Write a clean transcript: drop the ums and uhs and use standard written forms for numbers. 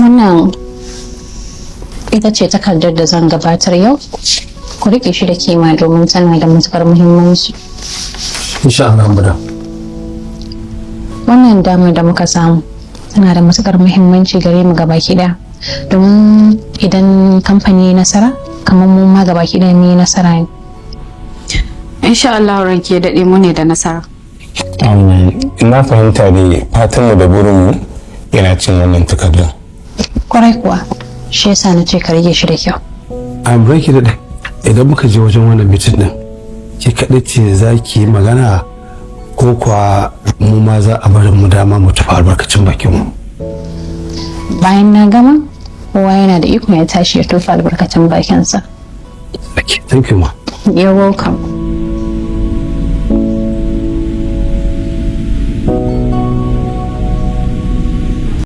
Wannan ita ce takardar da zan gabatar yau. Ku riƙe shi da kima domin tana da matuƙar muhimmanci. Insha Allah, madam. Wannan damar da muka samu tana da matuƙar muhimmanci gare mu gabaki ɗaya. Domin idan kamfani ya nasara, kamar mu ma gabaki ɗaya mu yi nasara ne. Insha Allah, ranki ya daɗe, mu ne da nasara. Na fahimta dai, fatanmu da burinmu yana cin wannan takardun. Kwarai kuwa, shi yasa na ce ka rike shi da kyau. Ranki daɗe, idan muka je wajen wannan meeting din, ke kaɗai ce za ki yi magana ko kuwa mu ma za a bari mu dama mu tafi albarkacin bakin mu? Bayan na gama, kowa yana da ikon ya tashi ya tofa albarkacin bakinsa. Okay, thank you, ma. You're welcome.